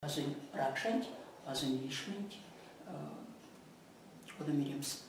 Пазонь ракшанть, пазонь лишменть, кода меремс,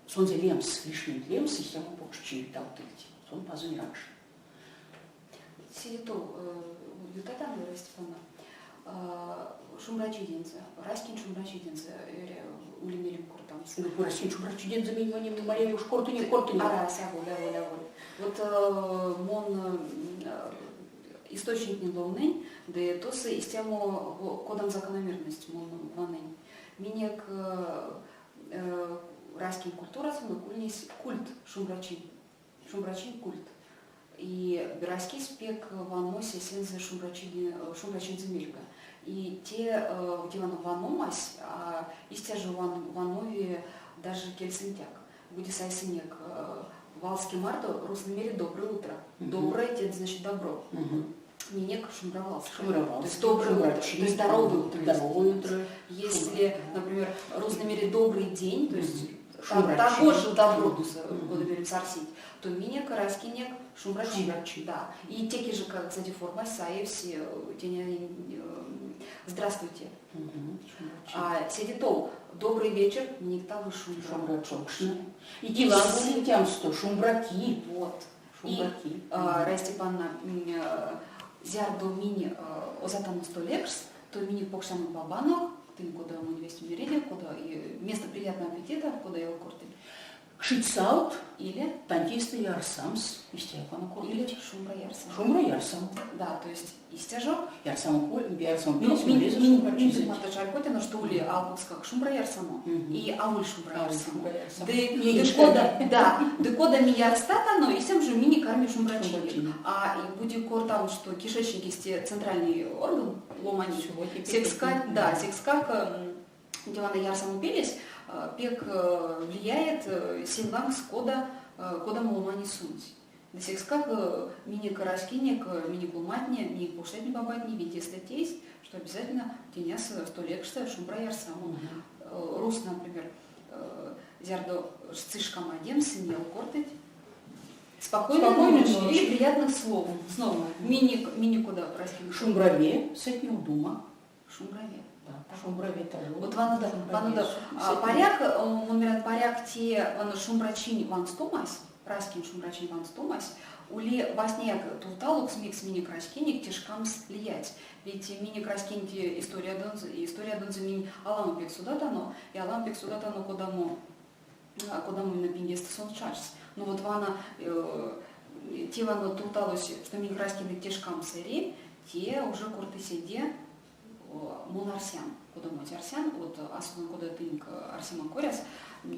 сонзэ лемс, лишменть лемс истямо покш чи ютавтыльть. Сон пазонь ракша. Седе тов ютатано, Вера Степановна, шумбрачидензэ, раськень шумбрачидензэ ули мелем кортамс. Ну, раськень шумбрачидензэ минь монь маряви уш кортынек, кортынек. Арась, аволь, аволь, аволь. Вот мон источниктнень ловнынь, ды тосо истямо кодамо закономерность мон ванынь. Минек раськень культурасонок ульнесь культ шумбрачинь, шумбрачинь культ. И раськесь пек ваннось эсензэ шумбрачинзэ мельга. И те ванномась, истя жо ваннови даже кельсэнтяк. Буде сайсынек валске марто рузтнэ мерить доброе утро. Доброе это значит добро. Минек шумбра валске. То есть доброе утро, то есть здоровое утро. Здоровое утро. Если, например, рузтнэ мерить добрый день, то есть того же добро арсить, то минек раськенек шумбрачи. Да. И те же, как, кстати, форма саевсь, здравствуйте. А седе тов, добрый вечер, минек таго шумбра. Шумбра И дела тем, шумбраки. Вот. Шумбраки. И, Рая Степановна, зярдо минь озатано столь экшс, то минек покштянок бабанок, тынь кода монь весть мерили, кода место приятного аппетита, кода яла кортыть. Кшить салт или тантейстэ ярсамс, истя кортыть. Или шумбра ярсамо. Шумбра ярсамо. Да, то есть истя жо. Ярсамо, ярсамо. Ну, минь чарькодтяно, што ули алкукскак шумбра ярсамо и аволь шумбра ярсамо. Ды кода, да, ды кода минь ярстатано, истя жо минь карми шумбрачи. А буде кортамс, что кишечник есть центральный орган ломани. Секскак, да, секскак дела ярсамо пелесь, пек влияет сень лангс кода кодамо ломанесь сонсь. Ды секскак минек раськенек, минек ломатне, минек покштятне бабатне видестэ тейсть, что обязательно теняс столь экшсэ шумбра ярсамо. Рус, например, зярдо шка мадемс, не кортыть. Спокойной ночи или приятных слов. Снова. Минек, минек кода раськень. Шумбраве, сэтьме удома. Шумбраве. Да, шумбраве тоже. Вот ванодо, ванодо, паряк, мерян, паряк те вано шумбрачинь ванстомась, раськень шумбрачинь ванстомась, ули васняяк тувталокс мекс минек раськенек те шкамс лиядсь. Ведь минек раськень те историядонзо, историядонзо минь аламо пек содатано, и аламо пек содатано кодамо кодамо именно пингестэ сон чачсь. Но вот вана те вано тувталось, што минек раськенек те шкамс эри, те уже корты седе мон арсян, кодамо арсян, вот особенно кода тынк арсема коряс,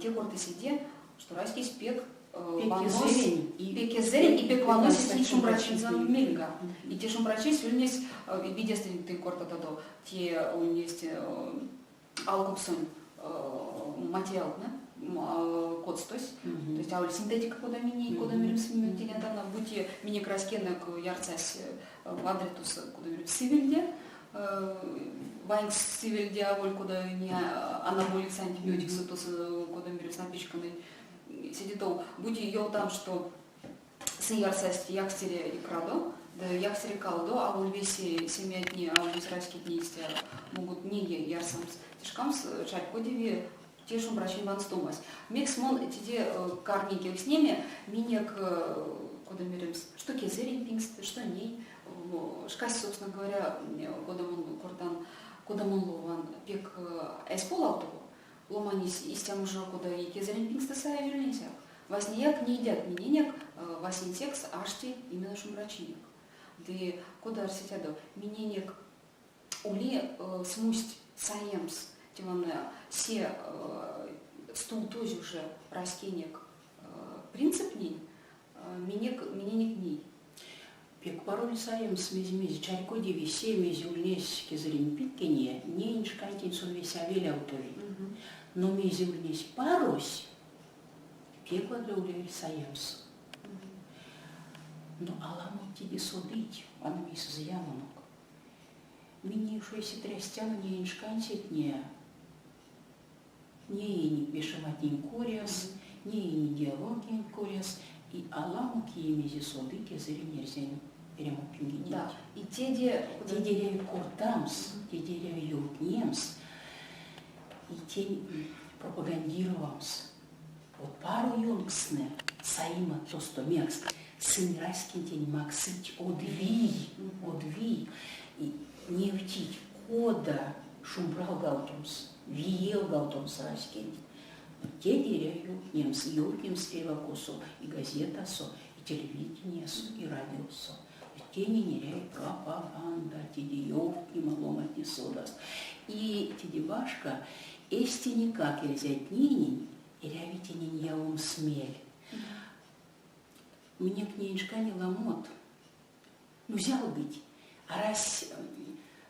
те корты седе, што раськесь пек пек кезэрень и пек ванось шумбрачинзэ мельга. И те шумбрачись ульнесь видестэ тынк кортатадо, те ульнесть алкуксонь материалтнэ, коцтось, то есть аволь синтетика кода минек, кода меремс тенятано, бути минек раськенек ярсась вадря тосо, кода меремс сывельде, ванькс сывельде аволь кода не анаболикс антибиотиксэ тосо, кода меремс напичканной. Седе тов, бути ёвтам, што сынь ярсасть якстере икрадо, ды якстере калдо, аволь весе семиятне, аволь весе раськетне истя могут не ярсамс. Те шкамс чарькодеви те шумбрачинь ванстомась. Мекс мон теде карминь кевкстнеме, минек, кода меремс, што кезэрень пингстэ, што ней, шкась, собственно говоря, кода мон кортан, кода мон лован, пек эзь полавтово. Ломанесь истямо жо, кода и кезэрень пингстэ саевельнесяк. Васняяк нейдяк миненек васенцекс ашти именно шумбрачинек. Ды кода арсетядо, миненек ули смусть саемс те се стувтозь уже раськенек принциптнень, минек миненек ней. Пек пароль саемс мезе-мезе чарькодеви се, мезе ульнесь кезэрень пингене, неень шкантень сон весе а велявтови. Но мезе ульнесь парось, пек вадря улевель саемс. Но аламо теде содыть, вана мейсэ зыянонок. Минь уш весе трястяно неень шкань сетне, неень вешематнень коряс, неень идеологиянть коряс, и аламо кие мезе соды кезэрень эрзянь. Эрямо пингеденть. Да. И теде... Теде эряви кортамс, теде эряви ёвтнемс, и тень пропагандировамс. Вот паро ёнкстнэ саема тосто мекс сынь раськентень максыть од вий, од вий, и невтить, кода шумбралгавтомс, виевгавтомс раськенть. Теде эряви ёвтнемс, ёвтнемс эрьва косо, и газетасо, и телевидениясо, и радиосо. Тенень эряви пропаганда, теде ёвтнема ломантне содаст. И теде башка, эсь никак эрзятненень эряви тенень явомс мель. Минек неень шкане ламот, нузялдыть, арась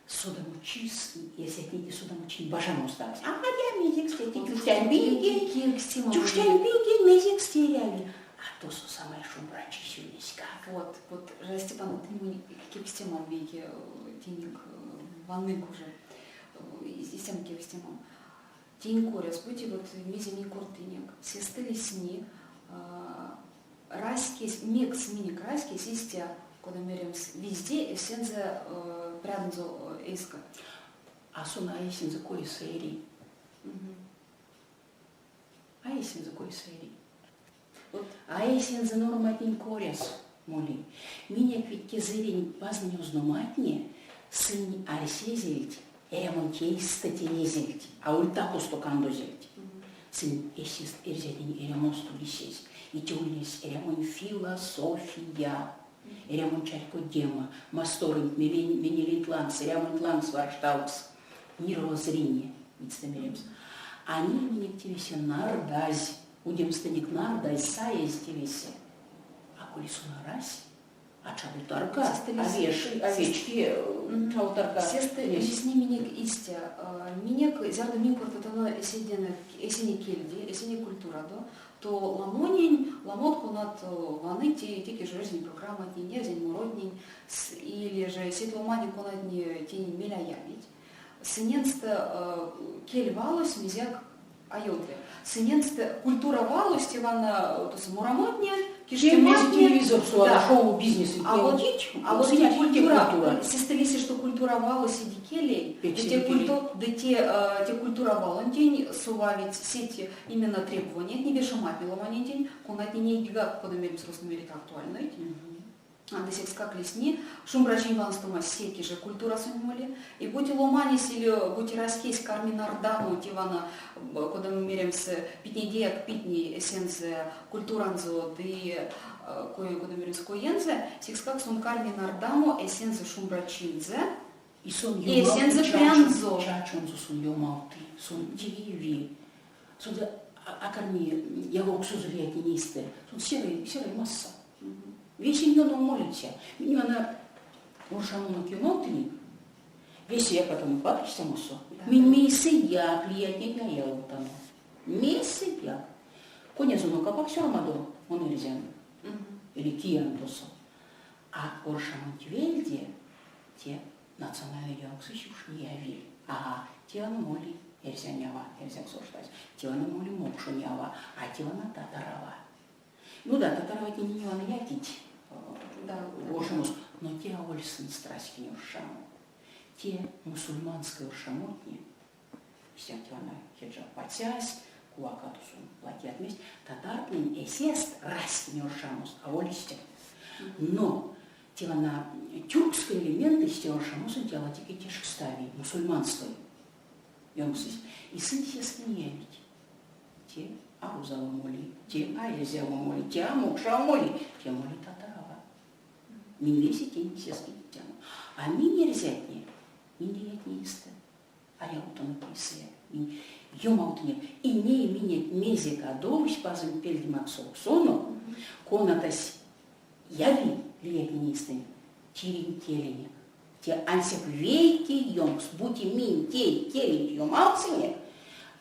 содамочис, эрзятнеде содамочинь бажамост арась. А я мезекс те тюштянь пинге, тюштянь пинге мезекс те эряви. А тосо самай шумбрачись ульнеськак. Вот, вот, Степан, ты монь кевкстемам вейке тенек ваннык уже, истямо кевкстемам. Тень коряс, бути вот мезе минь кортынек, сестэ лисни раськесь, мекс минек раськесь истя, кода меремс, везде эсензэ прядонзо эйска. А сон а эсензэ койсэ эри. А эсензэ койсэ эри. Вот а эсензэ норматнень коряс моли. Минек ведь кезэрень пазнэнь озноматне сынь арсезельть, эрямонть эйстэ теезельть, аволь та-косто кандозельть. Сынь эсест эрзятнень эрямосто лисезь. И те ульнесь эрямонь философия, эрямонь чарькодема, масторонть менеленть лангс, эрямонть лангс варштавкс, мировоззрение, видьстэ меремс. А ней минек те весе нардазь, удемстэнек нардазь саезь те весе. А коли сон арась, а чавотарка, а веши, а вечки чавотарка. Сестэ лисни минек истя. Минек, зярдо минь кортатано эседенек, эсенек кельде, эсенек культурадо, то ламонень, ламот конат ваныть теке жо эрзянь программатнень, эрзянь моротнень, или же сеть ломани, конатне тень мель а явить. Сыненст кель валось мезеяк а ёвтли. Сыненст культура валось, Ивана, морамотне, киштематне. Телевизор да. шоу-бизнес. А вот культура, сестэ лиси, что культура валось седикелей, те, культу, да те культура валонтень совавить сеть именно требования, не вешематне ломанентень, конатне нейгак, кода меремс рузтнэ мерить актуальной. Ды секскак лисни, шумбрачинь ванстомась секе же культурасонть моли. И бути ломанесь или бути раськесь карми нардамо те вана, кода меремс, питнедеяк питней эсензэ культуранзо ды кода меремс коензэ, секскак сон карми нардамо эсензэ шумбрачинзэ, И сон эсензэ прянзо. Чачонзо сон ёмавты, сон тееви. Сон а карми явовксозо лиятнень эйстэ. Сон серый, серая масса. Весень ёнов молиця. Минь вана оршамонок ёмавтынек, весе якатано пакстямосо. Минь мейсэяк лиятнень а явовтано. Мейсэяк. Конязонок апак сёрмадо, мон эрзян. Или киян тосо. А оршамонть вельде те национальной ёнксось уш неяви. Ага, те оно моли эрзянь ава, эрзякс орштазь. Те оно моли мокшонь ава, а те вана татарава. Ну да, татараватне не вана якить оршамос, но те аволь сынст раськень оршамо. Те мусульманской оршамотне, истя те вана хиджаб пацясь, кувака тосо платьят месть, татартнэнь эсест раськень оршамост, аволь истя. Но те вана тюркской элементэсь те оршамосонть ялатеке тешкстави мусульманской ёнксось. И сынь сеске неявить. Те а рузава моли, те а эрзява моли, те а мокшава моли, те моли татарава. Минь весе тень сеске тяно. А минь эрзятне, минь лиятне эйстэ. А явтано мейсэяк. Минь ёмавтынек. И ней минек мезе кадовсь пазонть пельде максовксонок, конатась яви лиятнень эйстэнь тиринь келенек. Те ансяк вейке ёнкс, бути минь те келенть ёмавтсынек,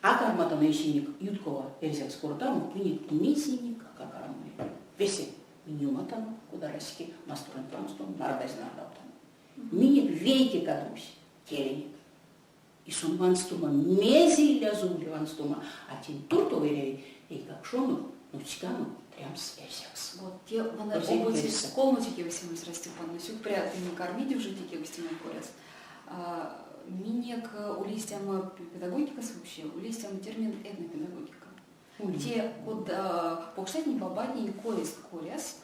а карматано эсенек юткова эрзякс кортамо, минек мезенек а кармоли. Весе минь ёматано, кода раське масторонть лангсто нардазь нардавтано. Минек вейке кадовсь келенек. И сон ванстома, мезе илязо уле ванстома, а тень туртов эряви эйкакшонок, нуцьканок. Трямс эрзякс. Вот те вана омбоце колмоце кевкстемась, Растепан, сюкпря тынь кармить уже те кевкстеманть коряс. Минек ули истямо педагогикас вообще, ули истямо термин этнопедагогика. Те покштятнень, бабатнень коест коряс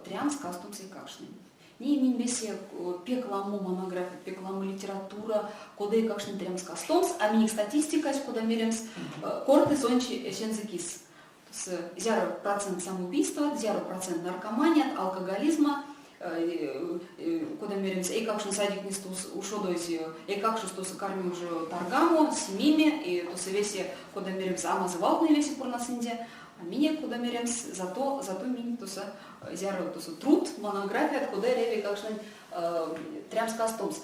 трямс кастомс эйкакштнень. Ней минь весе пек ламо монографият, пек ламо литература, кода эйкакштнень трямс кастомс, а минек статистикась, кода меремс, корты сонсь эсензэ кис. Зяро процент самоубийства, зяро процент наркоманият, алкоголизма, кода меремс, эйкакшонь садиктнестэ ушодозь, эйкакшось тосо карми уже таргамо, симеме, и тосо весе, кода меремс, амазы валтнэ весе пурнасынзе, а минек, кода меремс, зато, зато минь тосо зяро тосо труд, монографият, кода эряви эйкакштнень трямс-кастомс.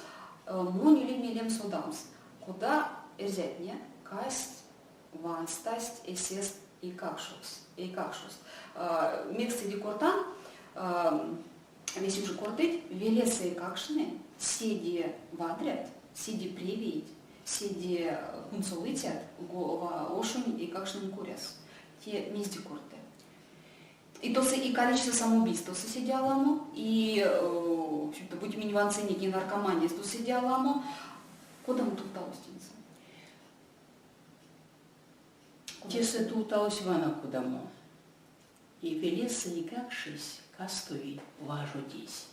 Монь ули мелем содамс, кода эрзятне кассть ванстасть эсест эйкакшокс, эйкакшост. Мекс седе кортан, весе уже кортыть, велесэ эйкакштне седе вадрят, седе превейть, седе кунсолыцят ошонь эйкакштнень коряс. Те мезде корты? И тосо и количество самоубийств тосо седе аламо, и, в общем-то, бути минь вансынек и наркомания тосо седе аламо. Кодамо тувталось теньсэ? Тесэ тувталось вана кодамо. И велесэ эйкакшось кастови важодезь.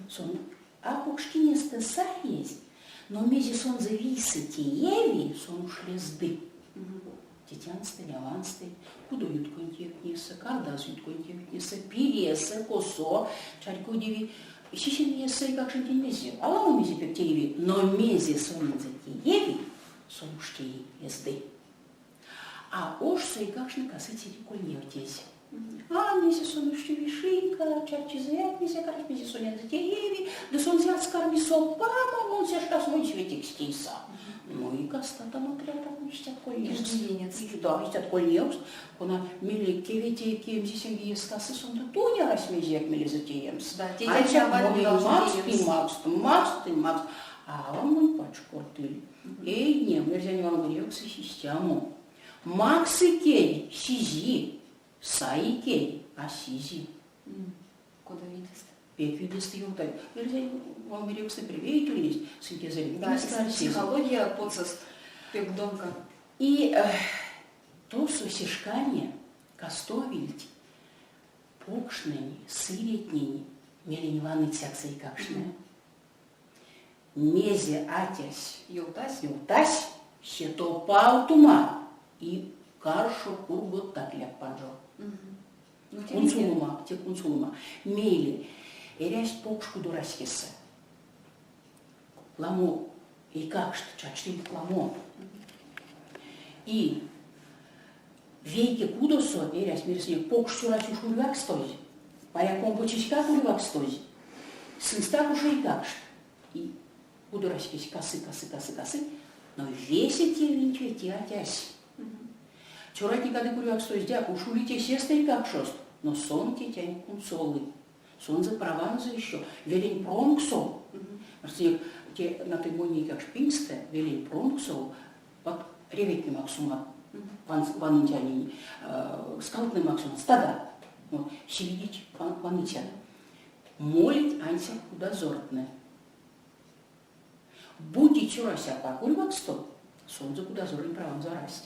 Сон а покшкинестэ саезь, но мезе сонзэ вийсэ тееви, сон уш лезды. Тетянстэнь, аванстэнь, кудоютконь тевтнесэ, кардазъютконь тевтнесэ, пиресэ, косо, чарькодеви, сисем иесэ эйкакшонтень мезе, аламо мезе пек тееви, но мезе сонензэ тееви, сон уш теи лезды. А ошсо эйкакштне касыть седе кольневтезь. А мезе сон эштё вишинька, чачизэяк мезе карась, мезе сонензэ тееви, ды сонзэ карми сопамо, мон се шкас монсь ветекс тейса. Ну и кастатано трятано истят кольневкст. Иждивенец. Да, истят кольневкст, кона мейле кеветее кемсисемге иес касы, сонзэ тунь арась мезеяк мелезэ теемс. Да, тетятне-аватне должны теемс. Макст, макст, макст, а авам монь пачкортыль. Эй, не, эрзянь валмеревксэсь истямо. Максы кель, сизи, саи кель, а сизи. Кода видестэ? Пек видестэ ёвтать. Эрзянь валмеревкстнэ превейть ульнесть, сынь кезэрень. Да, психология потсост пек домка. И тосо се шкане кастовильть покштнэнь, сыретнень мелень ваныцякс эйкакштне. Мезе атясь ёвтась, ёвтась, се топавтума и каршо курго так иляк панжо. Кунсолома, те кунсолома. Мейле эрясть покш кудораськесэ. Ламо эйкакшт чачтыльть ламо. И вейке кудосо эрясь, мерсынек, покш цёрась уш урьвакстозь, паряк омбоцеськак урьвакстозь. Сынсткак уш эйкакшт. И кудораськесь касы, касы, касы, касы, но весе тевенть вети атясь. Цёратне кадык урьвакстозь дяк, уш улить эсест эйкакшост, но сон тетянь кунсолы. Сонзэ праванзо еще велень промксо, те натой монь эйкакш пингстэ велень промксо вот реветне максума ванынтянень, скалтнэ максума стада. Вот, сивидить ваныцят. Молить ансяк кудазортнэ. Бути цёрась апак урьваксто, сонзэ кудазоронь праванзо арасть.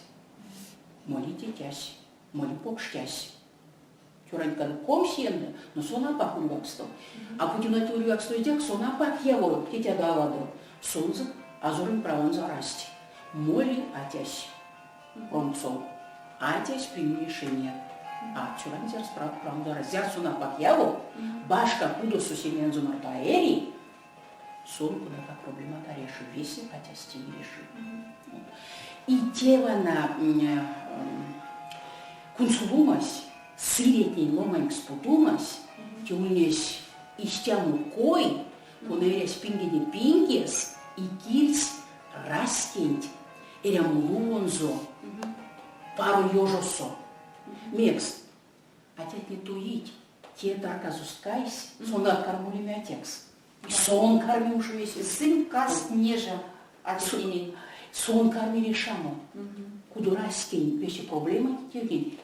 Моли тетясь, моли покштясь. Цёранть кадык 20 енды, но сон апак урьваксто. А бути нать урьвакстойдяк, сон апак яво тетядо-авадо. Сонзэ азоронь праванзо арасть. Моли атясь промксов. Атясь прими решение. А цёранть зярс праванзо арасть. Зярс сон апак яво, башка кудосо семиянзо марто а эри, сон кодакак проблемат а реши, весе атясь тень реши. И те вана кунсоломась, сыретнень ломанькс путомась, те ульнесь истямо кой, кона эрясь пингеде пингес и кирдсь раськенть эрямо лувонзо паро ёжосо. Мекс? Атятне туить, те тарказост кайсь, сон кармолеме атякс. Сон карми уш весе. Сынь кассть нежа атятненень. Сон карми решамо. Кудораськень весе проблемат тевтнень.